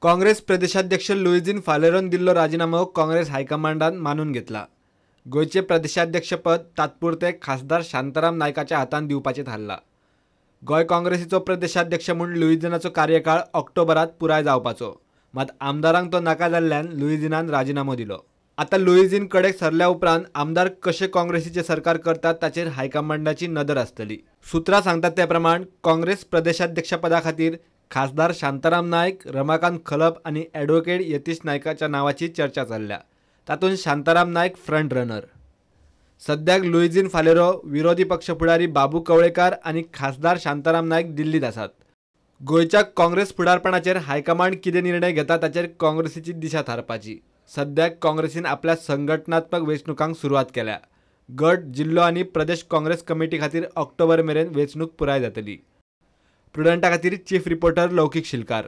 काँग्रेस प्रदेशाध्यक्ष लुईझिन फालेरोन दिल्लो राजिनामो काँग्रेस हायकमांडान मानून घेतला. गोंयचे प्रदेशाध्यक्षपद तात्पुरते खासदार शांताराम नायकाच्या हातान दिवपाचें थारला. गोंय काँग्रेसीचो प्रदेशाध्यक्ष म्हूण लुईझिनाचो कार्यकाळ ऑक्टोबरात पुराय जावपाचो, मात आमदारांक तो नाका जाल्ल्यान लुईझिनान राजिनामो दिलो. आतां लुईझिन कडेक सरल्या उपरांत आमदार कशें काँग्रेसीचें सरकार करतात ताचेर हायकमांडाची नदर आसतली. सुत्रां सांगतात ते प्रमाण काँग्रेस प्रदेशाध्यक्षपदा खातीर खासदार शांताराम नायक, रमाकांत खलप आनी ॲडव्होकेट यतीश नायकाच्या नांवाची चर्चा चल्ल्या. तातूंत शांताराम नायक फ्रंट रनर. सद्याक लुईझिन फालेरो, विरोधी पक्ष फुडारी बाबू कवळेकार आनी खासदार शांताराम नायक दिल्लीत आसात. गोंयच्या काँग्रेस फुडारपणाचेर हायकमांड कितें निर्णय घेता ताचेर काँग्रेसीची दिशा थारपाची. सद्याक काँग्रेसीन आपल्या संघटनात्मक वेंचणुकांक सुरवात केल्या. गट, जिल्लो आनी प्रदेश काँग्रेस कमिटी खातीर ऑक्टोबर मेरेन वेंचणूक पुराय जातली. प्रुडंटा खातीर चीफ रिपोर्टर लौकीक शिलकार.